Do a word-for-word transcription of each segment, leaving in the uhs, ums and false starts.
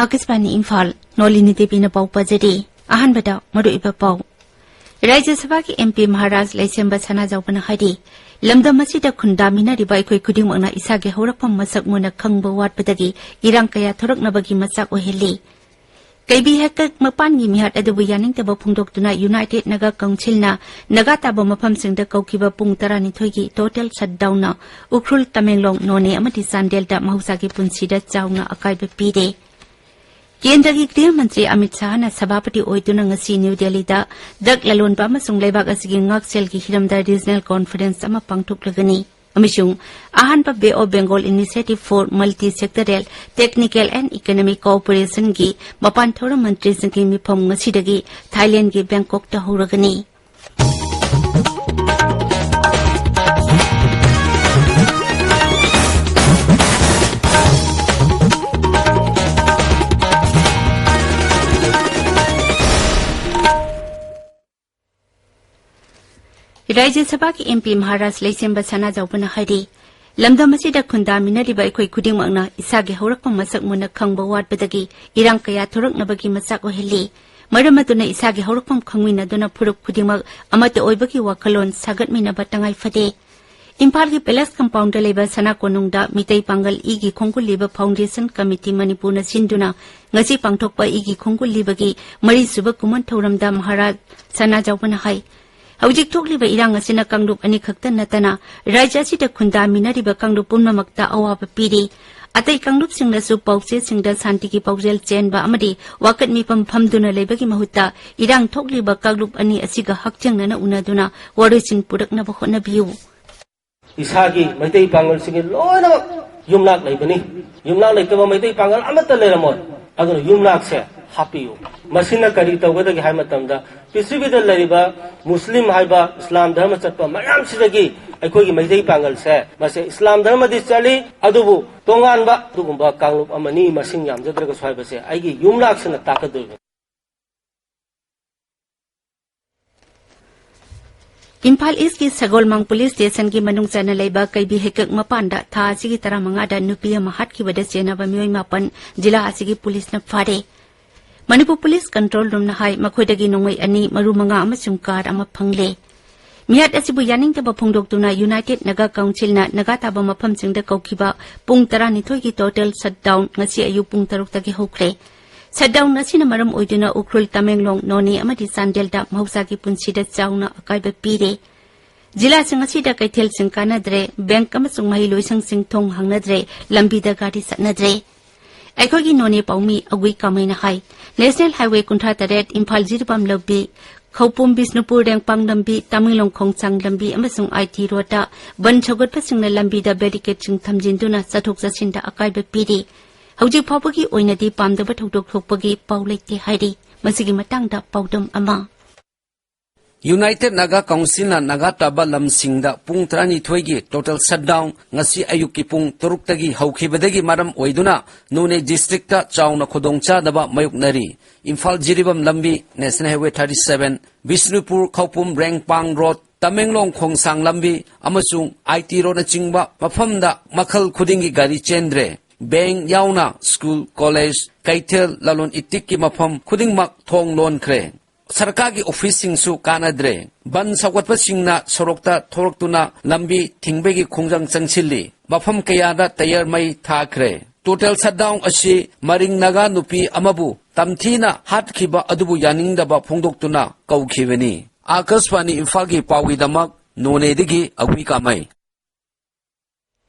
ꯑꯥꯀꯥꯁꯕꯥꯅꯤ ꯏꯝꯐꯥꯜ, ꯅꯣꯂꯤꯅꯤ ꯗꯦꯕꯤꯅ ꯄꯥꯎ ꯄꯥꯖꯔꯤ꯫ ꯑꯍꯥꯟꯕꯗ ꯃꯔꯨꯑꯣꯏꯕ ꯄꯥꯎ꯫ ꯔꯥꯖ꯭ꯌ ꯁꯚꯥꯒꯤ MP ꯃꯍꯥꯔꯥꯖ ꯂꯩꯁꯦꯝꯕ ꯁꯅꯥꯖꯥꯎꯕꯅ ꯍꯥꯏꯔꯤ, ꯂꯝꯗꯝ ꯑꯁꯤꯗ ꯈꯨꯟꯗꯥꯃꯤꯟꯅꯔꯤꯕ ꯑꯩꯈꯣꯏ ꯈꯨꯗꯤꯡꯃꯛꯅ ꯏꯁꯥꯒꯤ ꯍꯧꯔꯛꯐꯝ ꯃꯁꯛ ꯃꯨꯟꯅ ꯈꯪꯕ ꯋꯥꯠꯄꯗꯒꯤ ꯏꯔꯥꯡ ꯀꯌꯥ ꯊꯣꯔꯛꯅꯕꯒꯤ ꯃꯆꯥꯛ ꯑꯣꯏꯍꯜꯂꯤ꯫ ꯀꯩꯕꯤ ꯍꯦꯛꯀꯠ ꯃꯄꯥꯟꯒꯤ ꯃꯤꯍꯥꯠ ꯑꯗꯨꯕꯨ ꯌꯥꯅꯤꯡꯗꯕ ꯐꯣꯡꯗꯣꯛꯇꯨꯅ United Naga Councilꯅ ꯅꯥꯒꯥ ꯇꯥꯕ ꯃꯐꯝꯁꯤꯡꯗ ꯀꯧꯈꯤꯕ ꯄꯨꯡ ꯇꯔꯥꯅꯤꯊꯣꯏꯒꯤ total shutdownꯅ ꯎꯈ꯭ꯔꯨꯜ, ꯇꯃꯦꯡꯂꯣꯡ, ꯅꯣꯅꯦ ꯑꯃꯗꯤ ꯆꯥꯟꯗꯦꯜꯗ ꯃꯍꯧꯁꯥꯒꯤ ꯄꯨꯟꯁꯤꯗ ꯆꯥꯎꯅ ꯑꯀꯥꯏꯕ ꯄꯤꯔꯦ꯫ ꯀꯦꯟꯗ꯭ꯔꯒꯤ ꯒ꯭ꯔꯤꯍ ꯃꯟꯇ꯭ꯔꯤ ꯑꯃꯤꯠ ꯁꯥꯍꯅ ꯁꯚꯥꯄꯇꯤ ꯑꯣꯏꯗꯨꯅ ꯉꯁꯤ ꯅ꯭ꯌꯨ ꯗꯦꯜꯂꯤꯗ ꯗ꯭ꯔꯒ ꯂꯂꯣꯟꯕ ꯑꯃꯁꯨꯡ ꯂꯩꯕꯥꯛ ꯑꯁꯤꯒꯤ ꯉꯥꯛꯁꯦꯜꯒꯤ ꯍꯤꯔꯝꯗ regional conference ꯑꯃ ꯄꯥꯡꯊꯣꯛꯂꯒꯅꯤ꯫ ꯑꯃꯁꯨꯡ ꯑꯍꯥꯟꯕ Bay of Bengal Initiative for Multi-Sectoral Technical and Economic Cooperationꯒꯤ ꯃꯄꯥꯟ ꯊꯧꯔꯝ ꯃꯟꯇ꯭ꯔꯤꯁꯤꯡꯒꯤ ꯃꯤꯐꯝ ꯉꯁꯤꯗꯒꯤ ꯊꯥꯏꯂꯦꯟꯗꯒꯤ ꯕꯦꯡꯀꯣꯛꯇ ꯍꯧꯔꯒꯅꯤ꯫ ꯔꯥꯖ꯭ꯌ ꯁꯚꯥꯒꯤ MP ꯃꯍꯥꯔꯥꯖ ꯂꯩꯁꯦꯝꯕ ꯁꯅꯥꯖꯥꯎꯕꯅ ꯍꯥꯏꯔꯤ, ꯂꯝꯗꯝ ꯑꯁꯤꯗ ꯈꯨꯟꯗꯥꯃꯤꯟꯅꯔꯤꯕ ꯑꯩꯈꯣꯏ ꯈꯨꯗꯤꯡꯃꯛꯅ ꯏꯁꯥꯒꯤ ꯍꯧꯔꯛꯐꯝ ꯃꯁꯛ ꯃꯨꯟꯅ ꯈꯪꯕ ꯋꯥꯠꯄꯗꯒꯤ ꯏꯔꯥꯡ ꯀꯌꯥ ꯊꯣꯔꯛꯅꯕꯒꯤ ꯃꯆꯥꯛ ꯑꯣꯏꯍꯜꯂꯤ꯫ ꯃꯔꯝ ꯑꯗꯨꯅ ꯏꯁꯥꯒꯤ ꯍꯧꯔꯛꯐꯝ ꯈꯪꯃꯤꯟꯅꯗꯨꯅ ꯐꯨꯔꯨꯞ ꯈꯨꯗꯤꯡꯃꯛ ꯑꯃꯠꯇ ꯑꯣꯏꯕꯒꯤ ꯋꯥꯈꯜꯂꯣꯟ ꯁꯥꯒꯠꯃꯤꯟꯅꯕ ꯇꯉꯥꯏ ꯐꯗꯦ꯫ ꯏꯝꯐꯥꯜꯒꯤ Palace Compoundꯗ ꯂꯩꯕ ꯁꯅꯥ ꯀꯣꯅꯨꯡꯗ ꯃꯤꯇꯩ ꯄꯥꯡꯒꯜ ꯏꯒꯤ ꯈꯣꯡꯒꯨꯜ ꯂꯤꯕ Foundation Committee ꯃꯅꯤꯄꯨꯔꯅ ꯁꯤꯟꯗꯨꯅ ꯉꯁꯤ ꯄꯥꯡꯊꯣꯛꯄ ꯏꯒꯤ ꯈꯣꯡꯒꯨꯜ ꯂꯤꯕꯒꯤ ꯃꯔꯤꯁꯨꯕ ꯀꯨꯝꯑꯣꯟ ꯊꯧꯔꯝꯗ ꯃꯍꯥꯔꯥꯖ ꯁꯅꯥꯖꯥꯎꯕꯅ ꯍꯥꯏ, ꯍꯧꯖꯤꯛ ꯊꯣꯛꯂꯤꯕ ꯏꯔꯥꯡ ꯑꯁꯤꯅ ꯀꯥꯡꯂꯨꯞ ꯑꯅꯤ ꯈꯛꯇ ꯅꯠꯇꯅ ꯔꯥꯖ꯭ꯌ ꯑꯁꯤꯗ ꯈꯨꯟꯗꯥꯃꯤꯟꯅꯔꯤꯕ ꯀꯥꯡꯂꯨꯞ ꯄꯨꯝꯅꯃꯛꯇ ꯑꯋꯥꯕ ꯄꯤꯔꯤ꯫ ꯑꯇꯩ ꯀꯥꯡꯂꯨꯞꯁꯤꯡꯅꯁꯨ ꯄꯥꯎꯆꯦꯁꯤꯡꯗ ꯁꯥꯟꯇꯤꯒꯤ ꯄꯥꯎꯖꯦꯜ ꯆꯦꯟꯕ ꯑꯃꯗꯤ ꯋꯥꯀꯠ ꯃꯤꯐꯝ ꯐꯝꯗꯨꯅ ꯂꯩꯕꯒꯤ ꯃꯍꯨꯠꯇ ꯏꯔꯥꯡ ꯊꯣꯛꯂꯤꯕ ꯀꯥꯡꯂꯨꯞ ꯑꯅꯤ ꯑꯁꯤꯒ ꯍꯛꯊꯦꯡꯅꯅ ꯎꯅꯗꯨꯅ ꯋꯥꯔꯣꯏꯁꯤꯟ ꯄꯨꯔꯛꯅꯕ ꯍꯣꯠꯅꯕꯤꯌꯨ꯫ ꯏꯁꯥꯒꯤ ꯃꯩꯇꯩ ꯄꯥꯉꯜꯁꯤꯡꯒꯤ ꯂꯣꯏꯅꯃꯛ ꯌꯨꯝꯂꯥꯛ ꯂꯩꯕꯅꯤ꯫ ꯌꯨꯝꯂꯥꯛ ꯂꯩꯇꯕ ꯃꯩꯇꯩ ꯄꯥꯉꯜ ꯑꯃꯠꯇ ꯂꯩꯔꯝꯃꯣꯏ꯫ ꯑꯗꯨꯅ ꯌꯨꯝꯂꯥꯛꯁꯦ ꯍꯥꯞꯄꯤꯌꯨ꯫ ꯃꯁꯤꯅ ꯀꯔꯤ ꯇꯧꯒꯗꯒꯦ ꯍꯥꯏꯕ ꯃꯇꯝꯗ, ꯄ꯭ꯔꯤꯊꯤꯕꯤꯗ ꯂꯩꯔꯤꯕ ꯃꯨꯁꯂꯤꯝ ꯍꯥꯏꯕ ꯏꯁꯂꯥꯝ ꯙꯔꯃ ꯆꯠꯄ ꯃꯌꯥꯝꯁꯤꯗꯒꯤ ꯑꯩꯈꯣꯏꯒꯤ ꯃꯩꯇꯩ ꯄꯥꯉꯜꯁꯦ, ꯃꯁꯦ ꯏꯁꯂꯥꯝ ꯙꯔꯃꯗꯤ ꯆꯠꯂꯤ, ꯑꯗꯨꯕꯨ ꯇꯣꯉꯥꯟꯕ ꯑꯗꯨꯒꯨꯝꯕ ꯀꯥꯡꯂꯨꯞ ꯑꯃꯅꯤ, ꯃꯁꯤꯡ ꯌꯥꯝꯖꯗ꯭ꯔꯒꯁꯨ ꯍꯥꯏꯕꯁꯦ ꯑꯩꯒꯤ ꯌꯨꯝꯂꯥꯛꯁꯤꯅ ꯇꯥꯛꯀꯗꯣꯏꯕꯅꯤ꯫ ꯏꯝꯐꯥꯜ ꯏꯁꯀꯤ ꯁꯒꯣꯜꯃꯥꯡ ꯄꯨꯂꯤꯁ ꯁ꯭ꯇꯦꯁꯟꯒꯤ ꯃꯅꯨꯡ ꯆꯟꯅ ꯂꯩꯕ ꯀꯩꯕꯤ ꯍꯩꯀꯛ ꯃꯄꯥꯟꯗ ꯊꯥ ꯑꯁꯤꯒꯤ ꯇꯔꯥꯃꯉꯥꯗ ꯅꯨꯄꯤ ꯑꯃ ꯍꯥꯠꯈꯤꯕꯗ ꯆꯦꯟꯅꯕ ꯃꯤꯑꯣꯏ ꯃꯥꯄꯟ ꯖꯤꯂꯥ ꯑꯁꯤꯒꯤ ꯄꯨꯂꯤꯁꯅ ꯐꯥꯔꯦ꯫ ꯃꯅꯤꯄꯨꯔ ꯄꯨꯂꯤꯁ ꯀꯟꯇ꯭ꯔꯣꯜ ꯔꯨꯝꯅ ꯍꯥꯏ, ꯃꯈꯣꯏꯗꯒꯤ ꯅꯣꯡꯃꯩ ꯑꯅꯤ, ꯃꯔꯨ ꯃꯉꯥ ꯑꯃꯁꯨꯡ ꯀꯥꯔ ꯑꯃ ꯐꯪꯂꯦ꯫ ꯃꯤꯍꯥꯠ ꯑꯁꯤꯕꯨ ꯌꯥꯅꯤꯡꯗꯕ ꯐꯣꯡꯗꯣꯛꯇꯨꯅ ꯌꯨꯅꯥꯏꯇꯦꯗ ꯅꯥꯒꯥ ꯀꯥꯎꯟꯁꯤꯜꯅ ꯅꯥꯒꯥ ꯇꯥꯕ ꯃꯐꯝꯁꯤꯡꯗ ꯀꯧꯈꯤꯕ ꯄꯨꯡ ꯇꯔꯥꯅꯤꯊꯣꯏꯒꯤ ꯇꯣꯇꯦꯜ ꯁꯠꯗꯥꯎꯟ ꯉꯁꯤ ꯑꯌꯨꯛ ꯄꯨꯡ ꯇꯔꯨꯛꯇꯒꯤ ꯍꯧꯈ꯭ꯔꯦ꯫ ꯁꯠꯗꯥꯎꯟ ꯑꯁꯤꯅ ꯃꯔꯝ ꯑꯣꯏꯗꯨꯅ ꯎꯈ꯭ꯔꯨꯜ, ꯇꯃꯦꯡꯂꯣꯡ, ꯅꯣꯅꯦ ꯑꯃꯗꯤ ꯆꯥꯟꯗꯦꯜꯗ ꯃꯍꯧꯁꯥꯒꯤ ꯄꯨꯟꯁꯤꯗ ꯆꯥꯎꯅ ꯑꯀꯥꯏꯕ ꯄꯤꯔꯦ꯫ ꯖꯤꯂꯥꯁꯤꯡ ꯑꯁꯤꯗ ꯀꯩꯊꯦꯜꯁꯤꯡ ꯀꯥꯟꯅꯗ꯭ꯔꯦ, ꯕꯦꯡꯛ ꯑꯃꯁꯨꯡ ꯃꯍꯩ ꯂꯣꯏꯁꯪꯁꯤꯡ ꯊꯣꯡ ꯍꯥꯡꯅꯗ꯭ꯔꯦ, ꯂꯝꯕꯤꯗ ꯒꯥꯔꯤ ꯆꯠꯅꯗ꯭ꯔꯦ꯫ ꯑꯩꯈꯣꯏꯒꯤ ꯅꯣꯅꯦ ꯄꯥꯎꯃꯤ ꯑꯒꯨꯏ ꯀꯥꯃꯩꯅ ꯍꯥꯏ, ꯅꯦꯁꯅꯦꯜ ꯍꯥꯏꯋꯦ ꯀꯨꯟꯊ꯭ꯔꯥ ꯇꯔꯦꯠ, ꯏꯝꯐꯥꯜ ꯖꯤꯔꯤꯕꯥꯝ ꯂꯝꯕꯤ, ꯈꯧꯄꯨꯝ ꯕꯤꯁꯅꯨꯄꯨꯔ ꯔꯦꯡꯄꯥꯡ ꯂꯝꯕꯤ, ꯇꯃꯦꯡꯂꯣꯡ ꯈꯣꯡꯁꯥꯡ ꯂꯝꯕꯤ ꯑꯃꯁꯨꯡ ꯑꯥꯏ ꯇꯤ ꯔꯣꯗꯇ ꯕꯟ ꯁꯧꯒꯠꯄꯁꯤꯡꯅ ꯂꯝꯕꯤꯗ ꯕꯦꯔꯤꯀꯦꯗꯁꯤꯡ ꯊꯝꯖꯤꯟꯗꯨꯅ ꯆꯠꯊꯣꯛ ꯆꯠꯁꯤꯟꯗ ꯑꯀꯥꯏꯕ ꯄꯤꯔꯤ꯫ ꯍꯧꯖꯤꯛ ꯐꯥꯎꯕꯒꯤ ꯑꯣꯏꯅꯗꯤ ꯄꯥꯝꯗꯕ ꯊꯧꯗꯣꯛ ꯊꯣꯛꯄꯒꯤ ꯄꯥꯎ ꯂꯩꯇꯦ ꯍꯥꯏꯔꯤ꯫ ꯃꯁꯤꯒꯤ ꯃꯇꯥꯡꯗ ꯄꯥꯎꯗꯝ ꯑꯃ꯫ ꯌꯨꯅꯥꯏꯇꯦꯗ ꯅꯥꯒꯥ ꯀꯥꯎꯟꯁꯤꯜꯅ ꯅꯥꯒꯥ ꯇꯥꯕ ꯂꯝꯁꯤꯡꯗ ꯄꯨꯡ ꯇꯔꯥꯅꯤꯊꯣꯏꯒꯤ ꯇꯣꯇꯦꯜ ꯁꯠꯗꯥꯎꯟ ꯉꯁꯤ ꯑꯌꯨꯛꯀꯤ ꯄꯨꯡ ꯇꯔꯨꯛꯇꯒꯤ ꯍꯧꯈꯤꯕꯗꯒꯤ ꯃꯔꯝ ꯑꯣꯏꯗꯨꯅ ꯅꯣꯅꯦ ꯗꯤꯁꯇ꯭ꯔꯤꯛꯇ ꯆꯥꯎꯅ ꯈꯨꯗꯣꯡꯆꯥꯗꯕ ꯃꯥꯌꯣꯛꯅꯔꯤ꯫ ꯏꯝꯐꯥꯜ ꯖꯤꯔꯤꯕꯥꯝ ꯂꯝꯕꯤ, national highway thirty seven, Bishnupur Khoupum Rengpang road, Tamenglong Khongsang ꯂꯝꯕꯤ ꯑꯃꯁꯨꯡ ꯑꯥꯏ ꯇꯤ ꯔꯣꯗꯅꯆꯤꯡꯕ ꯃꯐꯝꯗ ꯃꯈꯜ ꯈꯨꯗꯤꯡꯒꯤ ꯒꯥꯔꯤ ꯆꯦꯟꯗ꯭ꯔꯦ꯫ ꯕꯦꯡꯛ ꯌꯥꯎꯅ ꯁ꯭ꯀꯨꯜ, ꯀꯣꯂꯦꯖ, ꯀꯩꯊꯦꯜ, ꯂꯂꯣꯟ ꯏꯇꯤꯛꯀꯤ ꯃꯐꯝ ꯈꯨꯗꯤꯡꯃꯛ ꯊꯣꯡ ꯂꯣꯟꯈ꯭ꯔꯦ꯫ ꯁꯔꯀꯥꯔꯒꯤ ꯑꯣꯐꯤꯁꯁꯤꯡꯁꯨ ꯀꯥꯟꯅꯗ꯭ꯔꯦ꯫ ꯕꯟ ꯁꯧꯒꯠꯄꯁꯤꯡꯅ ꯁꯣꯔꯣꯛꯇ ꯊꯣꯔꯛꯇꯨꯅ ꯂꯝꯕꯤ ꯊꯤꯡꯕꯒꯤ ꯈꯣꯡꯖꯪ ꯆꯪꯁꯤꯜꯂꯤ꯫ ꯃꯐꯝ ꯀꯌꯥꯗ ꯇꯌꯥꯔ ꯃꯩ ꯊꯥꯈ꯭ꯔꯦ꯫ ꯇꯣꯇꯦꯜ ꯁꯠꯗꯥꯎꯟ ꯑꯁꯤ ꯃꯔꯤꯡ ꯅꯥꯒꯥ ꯅꯨꯄꯤ ꯑꯃꯕꯨ ꯇꯝꯊꯤꯅ ꯍꯥꯠꯈꯤꯕ ꯑꯗꯨꯕꯨ ꯌꯥꯅꯤꯡꯗꯕ ꯐꯣꯡꯗꯣꯛꯇꯨꯅ ꯀꯧꯈꯤꯕꯅꯤ꯫ ꯑꯥꯀꯥꯁꯕꯥꯅꯤ ꯏꯝꯐꯥꯜꯒꯤ ꯄꯥꯎꯒꯤꯗꯃꯛ ꯅꯣꯅꯦꯗꯒꯤ ꯑꯒꯨꯏ ꯀꯥꯃꯩ꯫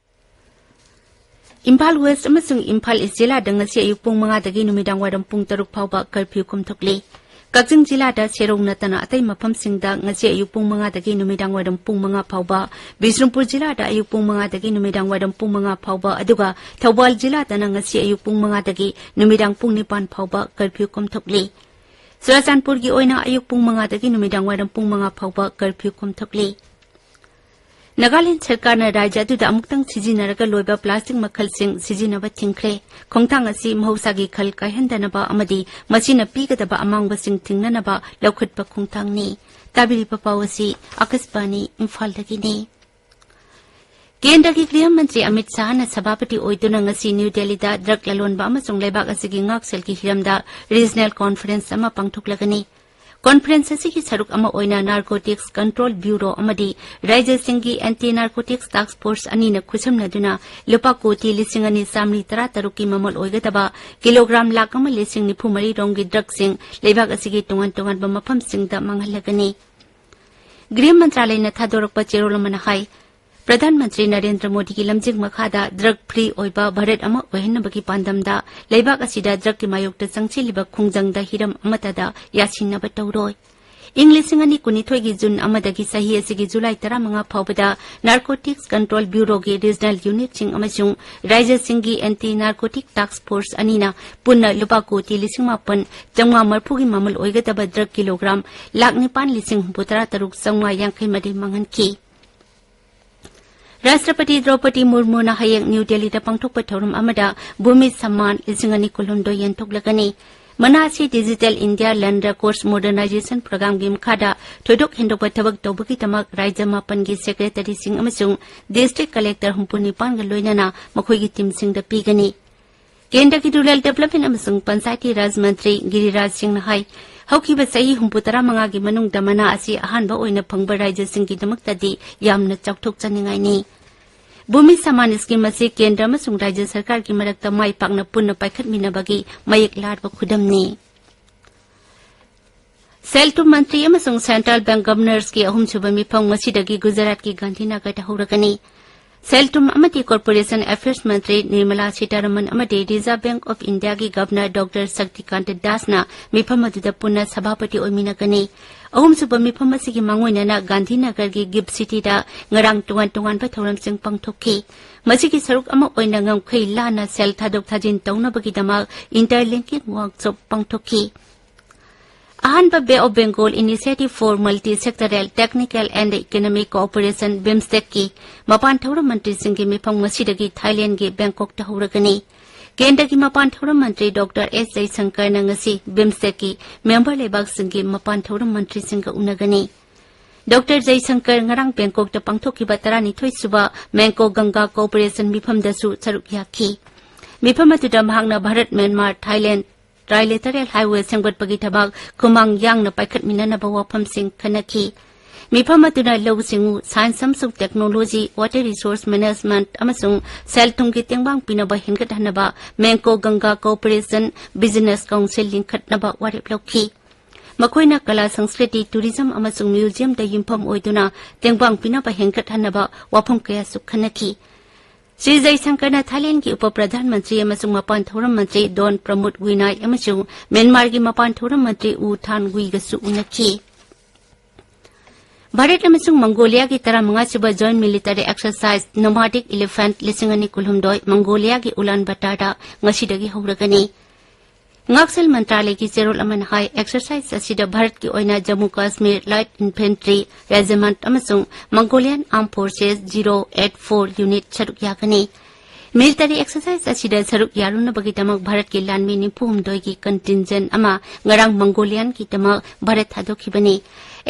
ꯏꯝꯐꯥꯜ ꯋꯦꯁ ꯑꯃꯁꯨꯡ ꯏꯝꯐꯥꯜ ꯏꯁ ꯖꯤꯂꯥꯗ ꯉꯁꯤ ꯑꯌꯨꯛ ꯄꯨꯡ ꯃꯉꯥꯗꯒꯤ ꯅꯨꯃꯤꯗꯥꯡ ꯋꯥꯏꯔꯝ ꯄꯨꯡ ꯇꯔꯨꯛ ꯐꯥꯎꯕ ꯀꯔꯐ꯭ꯌꯨ ꯀꯣꯝꯊꯣꯛꯂꯤ꯫ ꯀꯛꯆꯤꯡ ꯖꯤꯂꯥꯗ ꯁꯦꯔꯧ ꯅꯠꯇꯅ ꯑꯇꯩ ꯃꯐꯝꯁꯤꯡꯗ ꯉꯁꯤ ꯑꯌꯨꯛ ꯄꯨꯡ ꯃꯉꯥꯗꯒꯤ ꯅꯨꯃꯤꯗꯥꯡ ꯋꯥꯏꯔꯝ ꯄꯨꯡ ꯃꯉꯥ ꯐꯥꯎꯕ, ꯕꯤꯁꯅꯨꯄꯨꯔ ꯖꯤꯂꯥꯗ ꯑꯌꯨꯛ ꯄꯨꯡ ꯃꯉꯥꯗꯒꯤ ꯅꯨꯃꯤꯗꯥꯡ ꯋꯥꯏꯔꯝ ꯄꯨꯡ ꯃꯉꯥ ꯐꯥꯎꯕ, ꯑꯗꯨꯒ ꯊꯧꯕꯥꯜ ꯖꯤꯂꯥꯗꯅ ꯉꯁꯤ ꯑꯌꯨꯛ ꯄꯨꯡ ꯃꯉꯥꯗꯒꯤ ꯅꯨꯃꯤꯗꯥꯡ ꯄꯨꯡ ꯅꯤꯄꯥꯟ ꯐꯥꯎꯕ ꯀꯔꯐ꯭ꯌꯨ ꯀꯣꯝꯊꯣꯛꯂꯤ꯫ ꯆꯨꯔꯥꯆꯥꯟꯄꯨꯔꯒꯤ ꯑꯣꯏꯅ ꯑꯌꯨꯛ ꯄꯨꯡ ꯃꯉꯥꯗꯒꯤ ꯅꯨꯃꯤꯗꯥꯡ ꯋꯥꯏꯔꯝ ꯄꯨꯡ ꯃꯉꯥ ꯐꯥꯎꯕ ꯀꯔꯐ꯭ꯌꯨ ꯀꯣꯝꯊꯣꯛꯂꯤ꯫ ꯅꯥꯒꯥꯂꯦꯟꯗ ꯁꯔꯀꯥꯔꯅ ꯔꯥꯖ꯭ꯌ ꯑꯗꯨꯗ ꯑꯃꯨꯛꯇꯪ ꯁꯤꯖꯤꯟꯅꯔꯒ ꯂꯣꯏꯕ ꯄ꯭ꯂꯥꯁꯇꯤꯛ ꯃꯈꯜꯁꯤꯡ ꯁꯤꯖꯤꯟꯅꯕ ꯊꯤꯡꯈ꯭ꯔꯦ꯫ ꯈꯣꯡꯊꯥꯡ ꯑꯁꯤ ꯃꯍꯧꯁꯥꯒꯤ ꯈꯜ ꯀꯥꯏꯍꯟꯗꯅꯕ ꯑꯃꯗꯤ ꯃꯁꯤꯅ ꯄꯤꯒꯗꯕ ꯑꯃꯥꯡꯕꯁꯤꯡ ꯊꯤꯡꯅꯅꯕ ꯂꯧꯈꯠꯄ ꯈꯣꯡꯊꯥꯡꯅꯤ꯫ ꯇꯥꯕꯤꯔꯤꯕ ꯄꯥꯎ ꯑꯁꯤ ꯑꯀꯥꯁꯕꯥꯅꯤ ꯏꯝꯐꯥꯜꯗꯒꯤꯅꯤ꯫ ꯀꯦꯟꯗ꯭ꯔꯒꯤ ꯒ꯭ꯔꯤꯍ ꯃꯟꯇ꯭ꯔꯤ ꯑꯃꯤꯠ ꯁꯥꯍꯅ ꯁꯚꯥꯄꯇꯤ ꯑꯣꯏꯗꯨꯅ ꯉꯁꯤ ꯅ꯭ꯌꯨ ꯗꯦꯜꯂꯤꯗ ꯗ꯭ꯔꯒ ꯂꯂꯣꯟꯕ ꯑꯃꯁꯨꯡ ꯂꯩꯕꯥꯛ ꯑꯁꯤꯒꯤ ꯉꯥꯛꯁꯦꯜꯒꯤ ꯍꯤꯔꯝꯗ ꯔꯤꯖꯅꯦꯜ ꯀꯣꯟꯐꯔꯦꯟꯁ ꯑꯃ ꯄꯥꯡꯊꯣꯛꯂꯒꯅꯤ꯫ ꯀꯣꯟꯐꯔꯦꯟꯁ ꯑꯁꯤꯒꯤ ꯁꯔꯨꯛ ꯑꯃ ꯑꯣꯏꯅ ꯅꯥꯔꯀꯣꯇꯤꯛꯁ ꯀꯟꯇ꯭ꯔꯣꯜ ꯕ꯭ꯌꯨꯔꯣ ꯑꯃꯗꯤ ꯔꯥꯖ꯭ꯌꯁꯤꯡꯒꯤ ꯑꯦꯟꯇꯤ ꯅꯥꯔꯀꯣꯇꯤꯛꯁ ꯇꯥꯁ꯭ꯛ ꯐꯣꯔꯁ ꯑꯅꯤꯅ ꯈꯨꯠꯁꯝꯅꯗꯨꯅ ꯂꯨꯄꯥ ꯀꯣꯇꯤ ꯂꯤꯁꯤꯡ ꯑꯅꯤ ꯆꯥꯃꯔꯤ ꯇꯔꯥ ꯇꯔꯨꯛꯀꯤ ꯃꯃꯜ ꯑꯣꯏꯒꯗꯕ ꯀꯤꯂꯣꯒ꯭ꯔꯥꯝ ꯂꯥꯈ ꯑꯃ ꯂꯤꯁꯤꯡ ꯅꯤꯐꯨ ꯃꯔꯤ ꯔꯣꯝꯒꯤ ꯗ꯭ꯔꯒꯁꯤꯡ ꯂꯩꯕꯥꯛ ꯑꯁꯤꯒꯤ ꯇꯣꯉꯥꯟ ꯇꯣꯉꯥꯟꯕ ꯃꯐꯝꯁꯤꯡꯗ ꯃꯥꯡꯍꯜꯂꯒꯅꯤ꯫ ꯒ꯭ꯔꯤꯍ ꯃꯟꯇ꯭ꯔꯥꯂꯌꯅ ꯊꯥꯗꯣꯔꯛꯄ ꯆꯦꯔꯣꯜ ꯑꯃꯅ ꯍꯥꯏ, ꯄ꯭ꯔꯙꯥꯟ ꯃꯟꯇ꯭ꯔꯤ ꯅꯔꯦꯟꯗ꯭ꯔ ꯃꯣꯗꯤꯒꯤ ꯂꯝꯖꯤꯡ ꯃꯈꯥꯗ ꯗ꯭ꯔꯒ ꯐ꯭ꯔꯤ ꯑꯣꯏꯕ ꯚꯥꯔꯠ ꯑꯃ ꯑꯣꯏꯍꯟꯅꯕꯒꯤ ꯄꯥꯟꯗꯝꯗ ꯂꯩꯕꯥꯛ ꯑꯁꯤꯗ ꯗ꯭ꯔꯒꯀꯤ ꯃꯥꯌꯣꯛꯇ ꯆꯪꯁꯤꯜꯂꯤꯕ ꯈꯣꯡꯖꯪꯗ ꯍꯤꯔꯝ ꯑꯃꯠꯇꯗ ꯌꯥꯁꯤꯟꯅꯕ ꯇꯧꯔꯣꯏ꯫ ꯏꯪ ꯂꯤꯁꯤꯡ ꯑꯅꯤ ꯀꯨꯟꯅꯤꯊꯣꯏꯒꯤ ꯖꯨꯟ ꯑꯃꯗꯒꯤ ꯆꯍꯤ ꯑꯁꯤꯒꯤ ꯖꯨꯂꯥꯏ ꯇꯔꯥꯃꯉꯥ ꯐꯥꯎꯕꯗ ꯅꯥꯔꯀꯣꯇꯤꯛꯁ ꯀꯟꯇ꯭ꯔꯣꯜ ꯕ꯭ꯌꯨꯔꯣꯒꯤ ꯔꯤꯖꯅꯦꯜ ꯌꯨꯅꯤꯠꯁꯤꯡ ꯑꯃꯁꯨꯡ ꯔꯥꯖ꯭ꯌꯁꯤꯡꯒꯤ ꯑꯦꯟꯇꯤ ꯅꯥꯔꯀꯣꯇꯤꯛ ꯇꯥꯁ꯭ꯛ ꯐꯣꯔꯁ ꯑꯅꯤꯅ ꯄꯨꯟꯅ ꯂꯨꯄꯥ ꯀꯣꯇꯤ ꯂꯤꯁꯤꯡ ꯃꯥꯄꯟ ꯆꯥꯃꯉꯥ ꯃꯔꯤꯐꯨꯒꯤ ꯃꯃꯜ ꯑꯣꯏꯒꯗꯕ ꯗ꯭ꯔꯒ ꯀꯤꯂꯣꯒ꯭ꯔꯥꯝ ꯂꯥꯈ ꯅꯤꯄꯥꯟ ꯂꯤꯁꯤꯡ ꯍꯨꯝꯐꯨꯇꯔꯥ ꯇꯔꯨꯛ ꯆꯥꯃꯉꯥ ꯌꯥꯡꯈꯩ ꯃꯔꯤ ꯃꯥꯡꯍꯟꯈꯤ꯫ ꯔꯥꯁꯇ꯭ꯔꯄꯇꯤ ꯗ꯭ꯔꯧꯄꯗꯤ ꯃꯨꯔꯃꯨꯅ ꯍꯌꯦꯡ ꯅ꯭ꯌꯨ ꯗꯦꯜꯂꯤꯗ ꯄꯥꯡꯊꯣꯛꯄ ꯊꯧꯔꯝ ꯑꯃꯗ ꯚꯨꯃꯤ ꯁꯝꯃꯥꯟ ꯂꯤꯁꯤꯡ ꯑꯅꯤ ꯀꯨꯟꯍꯨꯝꯗꯣꯏ ꯌꯦꯟꯊꯣꯛꯂꯒꯅꯤ꯫ ꯃꯅꯥ ꯑꯁꯤ ꯗꯤꯖꯤꯇꯦꯜ ꯏꯟꯗꯤꯌꯥ ꯂꯦꯟꯗ ꯀꯣꯔꯁ ꯃꯣꯗꯔꯅꯥꯏꯖꯦꯁꯟ ꯄ꯭ꯔꯣꯒ꯭ꯔꯥꯝꯒꯤ ꯃꯈꯥꯗ ꯊꯣꯏꯗꯣꯛ ꯍꯦꯟꯗꯣꯛꯄ ꯊꯕꯛ ꯇꯧꯕꯒꯤꯗꯃꯛ ꯔꯥꯖ꯭ꯌ ꯃꯥꯄꯟꯒꯤ ꯁꯦꯀ꯭ꯔꯦꯇꯔꯤꯁꯤꯡ ꯑꯃꯁꯨꯡ ꯗꯤꯁꯇ꯭ꯔꯤꯛ ꯀꯂꯦꯛꯇꯔ ꯍꯨꯝꯐꯨ ꯅꯤꯄꯥꯟꯒ ꯂꯣꯏꯅꯅ ꯃꯈꯣꯏꯒꯤ ꯇꯤꯝꯁꯤꯡꯗ ꯄꯤꯒꯅꯤ꯫ ꯀꯦꯟꯗ꯭ꯔꯒꯤ ꯔꯨꯔꯦꯜ ꯗꯦꯚꯂꯞꯃꯦꯟ ꯑꯃꯁꯨꯡ ꯄꯟꯆꯥꯌꯇꯤ ꯔꯥꯖ ꯃꯟꯇ꯭ꯔꯤ ꯒꯤꯔꯤꯔꯥꯖ ꯁꯤꯡꯅ ꯍꯥꯏ, ꯍꯧꯈꯤꯕ ꯆꯍꯤ ꯍꯨꯝꯐꯨꯇꯔꯥ ꯃꯉꯥꯒꯤ ꯃꯅꯨꯡꯗ ꯃꯅꯥ ꯑꯁꯤ ꯑꯍꯥꯟꯕ ꯑꯣꯏꯅ ꯐꯪꯕ ꯔꯥꯖ꯭ꯌꯁꯤꯡꯒꯤꯗꯃꯛꯇꯗꯤ ꯌꯥꯝꯅ ꯆꯥꯎꯊꯣꯛꯆꯅꯤꯡꯉꯥꯏꯅꯤ꯫ ꯚꯨꯃꯤ ꯁꯃꯥꯟ ꯁ꯭ꯀꯤꯝ ꯑꯁꯤ ꯀꯦꯟꯗ꯭ꯔ ꯑꯃꯁꯨꯡ ꯔꯥꯖ꯭ꯌ ꯁꯔꯀꯥꯔꯒꯤ ꯃꯔꯛꯇ ꯃꯥꯏ ꯄꯥꯛꯅ ꯄꯨꯟꯅ ꯄꯥꯏꯈꯠꯃꯤꯟꯅꯕꯒꯤ ꯃꯌꯦꯛ ꯂꯥꯔꯕ ꯈꯨꯗꯝꯅꯤ꯫ ꯁꯦꯜ ꯊꯨꯝ ꯃꯟꯇ꯭ꯔꯤ ꯑꯃꯁꯨꯡ ꯁꯦꯟꯇ꯭ꯔꯦꯜ ꯕꯦꯡꯛ ꯒꯕꯔꯅꯔꯁꯀꯤ ꯑꯍꯨꯝꯁꯨꯕ ꯃꯤꯐꯝ ꯉꯁꯤꯗꯒꯤ ꯒꯨꯖꯔꯥꯠꯀꯤ ꯒꯥꯟꯙꯤꯅꯒꯔꯗ ꯍꯧꯔꯒꯅꯤ꯫ ꯁꯦꯜ ꯊꯨꯝ ꯑꯃꯗꯤ ꯀꯣꯔꯄꯣꯔꯦꯁꯟ ꯑꯦꯐꯤꯌꯔꯁ ꯃꯟꯇ꯭ꯔꯤ ꯅꯤꯔꯃꯂꯥ ꯁꯤꯇꯥꯔꯥꯃꯟ ꯑꯃꯗꯤ ꯔꯤꯖꯔꯚ ꯕꯦꯡꯛ ꯑꯣꯐ ꯏꯟꯗꯤꯌꯥꯒꯤ ꯒꯕꯔꯅꯔ ꯗꯣꯛꯇꯔ ꯁꯛꯇꯤꯀꯥꯟꯇ ꯗꯥꯁꯅ ꯃꯤꯐꯝ ꯑꯗꯨꯗ ꯄꯨꯟꯅ ꯁꯚꯥꯄꯇꯤ ꯑꯣꯏꯃꯤꯟꯅꯒꯅꯤ꯫ ꯑꯍꯨꯝꯁꯨꯕ ꯃꯤꯐꯝ ꯑꯁꯤꯒꯤ ꯃꯥꯡꯑꯣꯏꯅꯅ ꯒꯥꯟꯙꯤꯅꯒꯔꯒꯤ ꯒꯤꯐ ꯁꯤꯇꯤꯗ ꯉꯔꯥꯡ ꯇꯣꯉꯥꯟ ꯇꯣꯉꯥꯟꯕ ꯊꯧꯔꯝꯁꯤꯡ ꯄꯥꯡꯊꯣꯛꯈꯤ꯫ ꯃꯁꯤꯒꯤ ꯁꯔꯨꯛ ꯑꯃ ꯑꯣꯏꯅ ꯉꯝꯈꯩ ꯂꯥꯟꯅ ꯁꯦꯜ ꯊꯥꯗꯣꯛ ꯊꯥꯖꯤꯟ ꯇꯧꯅꯕꯒꯤꯗꯃꯛ ꯏꯟꯇꯔꯂꯤꯡꯀꯤꯡ ꯋꯥꯔꯛꯁꯣꯞ ꯄꯥꯡꯊꯣꯛꯈꯤ꯫ ꯑꯍꯥꯟꯕ Bay of Bengal Initiative for Multi Sectoral Technical and Economic Cooperation, ꯕꯤꯝꯁꯇꯦꯛꯀꯤ ꯃꯄꯥꯟ ꯊꯧꯔꯝ ꯃꯟꯇ꯭ꯔꯤꯁꯤꯡꯒꯤ ꯃꯤꯐꯝ ꯉꯁꯤꯗꯒꯤ ꯊꯥꯏꯂꯦꯟꯗꯒꯤ ꯕꯦꯡꯀꯣꯛꯇ ꯍꯧꯔꯒꯅꯤ꯫ ꯀꯦꯟꯗ꯭ꯔꯒꯤ ꯃꯄꯥꯟ ꯊꯧꯔꯝ ꯃꯟꯇ꯭ꯔꯤ ꯗꯣꯛꯇꯔ ꯑꯦꯁ ꯖꯌꯁꯪꯀꯔꯅ ꯉꯁꯤ ꯕꯤꯝꯁꯇꯦꯛꯀꯤ ꯃꯦꯝꯕꯔ ꯂꯩꯕꯥꯛꯁꯤꯡꯒꯤ ꯃꯄꯥꯟ ꯊꯧꯔꯝ ꯃꯟꯇ꯭ꯔꯤꯁꯤꯡꯒ ꯎꯅꯒꯅꯤ꯫ ꯗꯣꯛꯇꯔ ꯖꯌꯁꯪꯀꯔ ꯉꯔꯥꯡ ꯕꯦꯡꯀꯣꯛꯇ ꯄꯥꯡꯊꯣꯛꯈꯤꯕ ꯇꯔꯥꯅꯤꯊꯣꯏ ꯁꯨꯕ ꯃꯦꯡꯀꯣ ꯒꯪꯒꯥ ꯀꯣꯑꯣꯄꯔꯦꯁꯟ ꯃꯤꯐꯝꯗꯁꯨ ꯁꯔꯨꯛ ꯌꯥꯈꯤ꯫ ꯃꯤꯐꯝ ꯑꯗꯨꯗ ꯃꯍꯥꯛꯅ ꯚꯥꯔꯠ ꯃ꯭ꯌꯥꯟꯃꯥꯔ ꯊꯥꯏꯂꯦꯟ ꯇ꯭ꯔꯥꯏꯂꯦꯇꯔꯦꯜ ꯍꯥꯏꯋꯦ ꯁꯦꯝꯒꯠꯄꯒꯤ ꯊꯕꯛ ꯈꯨꯃꯥꯡ ꯌꯥꯡꯅ ꯄꯥꯏꯈꯠꯃꯤꯟꯅꯅꯕ ꯋꯥꯐꯝꯁꯤꯡ ꯈꯟꯅꯈꯤ꯫ ꯃꯤꯐꯝ ꯑꯗꯨꯅ ꯂꯧꯎ ꯁꯤꯡꯎ, ꯁꯥꯏꯟꯁ ꯑꯃꯁꯨꯡ ꯇꯦꯛꯅꯣꯂꯣꯖꯤ, ꯋꯥꯇꯔ ꯔꯤꯁꯣꯔꯁ ꯃꯦꯅꯦꯖꯃꯦꯟꯠ ꯑꯃꯁꯨꯡ ꯁꯦꯜ ꯊꯨꯝꯒꯤ ꯇꯦꯡꯕꯥꯡ ꯄꯤꯅꯕ ꯍꯦꯟꯒꯠꯍꯟꯅꯕ ꯃꯦꯡꯀꯣ ꯒꯪꯒꯥ ꯀꯣꯑꯣꯄꯔꯦꯁꯟ ꯕꯤꯖꯤꯅꯦꯁ ꯀꯥꯎꯟꯁꯤꯜ ꯂꯤꯡꯈꯠꯅꯕ ꯋꯥꯔꯦꯞ ꯂꯧꯈꯤ꯫ ꯃꯈꯣꯏꯅ ꯀꯂꯥ, ꯁꯪꯁꯀ꯭ꯔꯤꯇꯤ, ꯇꯨꯔꯤꯖꯝ ꯑꯃꯁꯨꯡ ꯃ꯭ꯌꯨꯖꯤꯌꯝꯗ ꯌꯨꯝꯐꯝ ꯑꯣꯏꯗꯨꯅ ꯇꯦꯡꯕꯥꯡ ꯄꯤꯅꯕ ꯍꯦꯟꯒꯠꯍꯟꯅꯕ ꯋꯥꯐꯝ ꯀꯌꯥꯁꯨ ꯈꯟꯅꯈꯤ꯫ ꯁ꯭ꯔꯤ ꯖꯌꯁꯪꯀꯔꯅ ꯊꯥꯏꯂꯦꯟꯗꯒꯤ ꯎꯄ ꯄ꯭ꯔꯙꯥꯟ ꯃꯟꯇ꯭ꯔꯤ ꯑꯃꯁꯨꯡ ꯃꯄꯥꯟ ꯊꯧꯔꯝ ꯃꯟꯇ꯭ꯔꯤ ꯗꯣꯟ ꯄ꯭ꯔꯃꯣꯗ ꯋꯤꯅꯥꯏ ꯑꯃꯁꯨꯡ ꯃ꯭ꯌꯥꯟꯃꯥꯔꯒꯤ ꯃꯄꯥꯟ ꯊꯧꯔꯝ ꯃꯟꯇ꯭ꯔꯤ ꯎ ꯊꯥꯟ ꯋꯤꯒꯁꯨ ꯎꯅꯈꯤ꯫ ꯚꯥꯔꯠ ꯑꯃꯁꯨꯡ ꯃꯪꯒꯣꯂꯤꯌꯥꯒꯤ ꯇꯔꯥꯃꯉꯥ ꯁꯨꯕ ꯖꯣꯏꯟꯠ ꯃꯤꯂꯤꯇꯔꯤ ꯑꯦꯛꯁꯔꯁꯥꯏꯖ ꯅꯣꯃꯥꯗꯤꯛ ꯏꯂꯤꯐꯦꯟꯠ ꯂꯤꯁꯤꯡ ꯑꯅꯤ ꯀꯨꯟꯍꯨꯝꯗꯣꯏ ꯃꯪꯒꯣꯂꯤꯌꯥꯒꯤ ꯎꯂꯥꯟ ꯕꯇꯥꯔꯗ ꯉꯁꯤꯗꯒꯤ ꯍꯧꯔꯒꯅꯤ꯫ ꯉꯥꯛꯁꯦꯜ ꯃꯟꯇ꯭ꯔꯥꯂꯌꯒꯤ ꯆꯦꯔꯣꯜ ꯑꯃꯅ ꯍꯥꯏ, ꯑꯦꯛꯁꯔꯁꯥꯏꯖ ꯑꯁꯤꯗ ꯚꯥꯔꯠꯀꯤ ꯑꯣꯏꯅ Jammu Kashmir light infantry regiment ꯑꯃꯁꯨꯡ ꯃꯪꯒꯣꯂꯤꯌꯥꯟ ꯑꯥꯔꯝ forces zero eight four unit ꯁꯔꯨꯛ ꯌꯥꯒꯅꯤ꯫ ꯃꯤꯂꯤꯇꯔꯤ ꯑꯦꯛꯁꯔꯁꯥꯏꯖ ꯑꯁꯤꯗ ꯁꯔꯨꯛ ꯌꯥꯔꯨꯅꯕꯒꯤꯗꯃꯛ ꯚꯥꯔꯠꯀꯤ ꯂꯥꯟꯃꯤ ꯅꯤꯐꯨ ꯍꯨꯝꯗꯣꯏꯒꯤ ꯀꯟꯇꯤꯟꯖꯦꯟꯠ ꯑꯃ ꯉꯔꯥꯡ ꯃꯪꯒꯣꯂꯤꯌꯥꯟꯒꯤꯗꯃꯛ ꯚꯥꯔꯠ ꯊꯥꯗꯣꯛꯈꯤꯕꯅꯤ꯫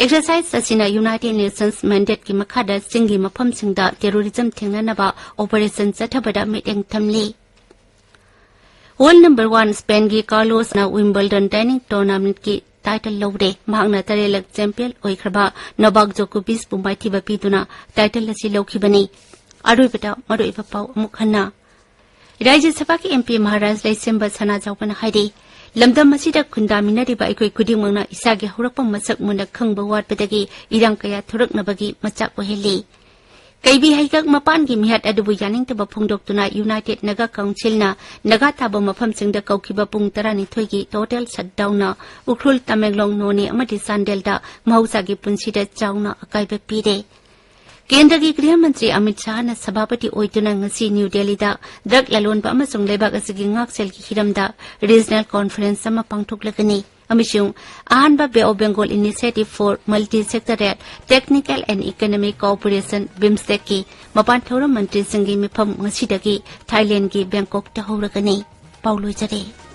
ꯑꯦꯛꯁꯔꯁꯥꯏꯖ ꯑꯁꯤꯅ ꯌꯨꯅꯥꯏꯇꯦꯗ ꯅꯦꯁꯟꯁ ꯃꯦꯟꯗꯦꯠꯀꯤ ꯃꯈꯥꯗ ꯆꯤꯡꯒꯤ ꯃꯐꯝꯁꯤꯡꯗ ꯇꯦꯔꯣꯔꯤꯖꯝ ꯊꯦꯡꯅꯅꯕ ꯑꯣꯄꯔꯦꯁꯟ ꯆꯠꯊꯕꯗ ꯃꯤꯠꯌꯦꯡ ꯊꯝꯂꯤ꯫ ꯋꯥꯔꯜ ꯅꯝꯕꯔ ꯋꯥꯟ ꯁ꯭ꯄꯦꯟꯒꯤ ꯀꯥꯔꯂꯣꯁꯅ ꯋꯤꯝꯕꯜꯗꯟ ꯇꯦꯅꯤꯁ ꯇꯣꯔꯅꯥꯃꯦꯟꯠꯀꯤ ꯇꯥꯏꯇꯜ ꯂꯧꯔꯦ꯫ ꯃꯍꯥꯛꯅ ꯇꯔꯦꯠꯂꯛ ꯆꯦꯝꯄꯤꯌꯟ ꯑꯣꯏꯈ꯭ꯔꯕ ꯅꯣꯚꯥꯛ ꯖꯣꯀꯣꯚꯤꯆꯄꯨ ꯃꯥꯏꯊꯤꯕ ꯄꯤꯗꯨꯅ ꯇꯥꯏꯇꯜ ꯑꯁꯤ ꯂꯧꯈꯤꯕꯅꯤ꯫ ꯑꯔꯣꯏꯕꯗ ꯃꯔꯨꯑꯣꯏꯕ ꯄꯥꯎ ꯑꯃꯨꯛ ꯍꯟꯅ꯫ ꯔꯥꯖ꯭ꯌ ꯁꯚꯥꯒꯤ ꯑꯦꯝ ꯄꯤ ꯃꯍꯥꯔꯥꯖ ꯂꯩꯁꯦꯝꯕ ꯁꯅꯥꯖꯥꯎꯕꯅ ꯍꯥꯏꯔꯤ, ꯂꯝꯗꯝ ꯑꯁꯤꯗ ꯈꯨꯟꯗꯥꯃꯤꯟꯅꯔꯤꯕ ꯑꯩꯈꯣꯏ ꯈꯨꯗꯤꯡꯃꯛꯅ ꯏꯁꯥꯒꯤ ꯍꯧꯔꯛꯐꯝ ꯃꯁꯛ ꯃꯨꯟꯅ ꯈꯪꯕ ꯋꯥꯠꯄꯗꯒꯤ ꯏꯔꯥꯡ ꯀꯌꯥ ꯊꯣꯔꯛꯅꯕꯒꯤ ꯃꯆꯥꯛ ꯑꯣꯏꯍꯜꯂꯤ꯫ ꯀꯩꯕꯤ ꯍꯩꯀꯛ ꯃꯄꯥꯟꯒꯤ ꯃꯤꯍꯥꯠ ꯑꯗꯨꯕꯨ ꯌꯥꯅꯤꯡꯗꯕ ꯐꯣꯡꯗꯣꯛꯇꯨꯅ ꯌꯨꯅꯥꯏꯇꯦꯗ ꯅꯥꯒꯥ ꯀꯥꯎꯟꯁꯤꯜꯅ ꯅꯥꯒꯥ ꯇꯥꯕ ꯃꯐꯝꯁꯤꯡꯗ ꯀꯧꯈꯤꯕ ꯄꯨꯡ ꯇꯔꯥꯅꯤꯊꯣꯏꯒꯤ ꯇꯣꯇꯦꯜ ꯁꯠꯗꯥꯎꯟꯅ ꯎꯈ꯭ꯔꯨꯜ, ꯇꯃꯦꯡꯂꯣꯡ, ꯅꯣꯅꯦ ꯑꯃꯗꯤ ꯆꯥꯟꯗꯦꯜꯗ ꯃꯍꯧꯁꯥꯒꯤ ꯄꯨꯟꯁꯤꯗ ꯆꯥꯎꯅ ꯑꯀꯥꯏꯕ ꯄꯤꯔꯦ꯫ ꯀꯦꯟꯗ꯭ꯔꯒꯤ ꯒ꯭ꯔꯤꯍ ꯃꯟꯇ꯭ꯔꯤ ꯑꯃꯤꯠ ꯁꯥꯍꯅ ꯁꯚꯥꯄꯇꯤ ꯑꯣꯏꯗꯨꯅ ꯉꯁꯤ ꯅ꯭ꯌꯨ ꯗꯦꯜꯂꯤꯗ ꯗ꯭ꯔꯒ ꯂꯂꯣꯟꯕ ꯑꯃꯁꯨꯡ ꯂꯩꯕꯥꯛ ꯑꯁꯤꯒꯤ ꯉꯥꯛꯁꯦꯜꯒꯤ ꯍꯤꯔꯝꯗ ꯔꯤꯖꯅꯦꯜ ꯀꯣꯟꯐꯔꯦꯟꯁ ꯑꯃ ꯄꯥꯡꯊꯣꯛꯂꯒꯅꯤ꯫ ꯑꯃꯁꯨꯡ ꯑꯍꯥꯟꯕ Bay of Bengal Initiative for Multi-Sectoral Technical and Economic Cooperation, BIMSTEC-ꯀꯤ ꯃꯄꯥꯟ ꯊꯧꯔꯝ ꯃꯟꯇ꯭ꯔꯤꯁꯤꯡꯒꯤ ꯃꯤꯐꯝ ꯉꯁꯤꯗꯒꯤ ꯊꯥꯏꯂꯦꯟꯒꯤ ꯕꯦꯡꯀꯣꯛꯇ ꯍꯧꯔꯒꯅꯤ꯫ ꯄꯥꯎ ꯂꯣꯏꯖꯔꯦ꯫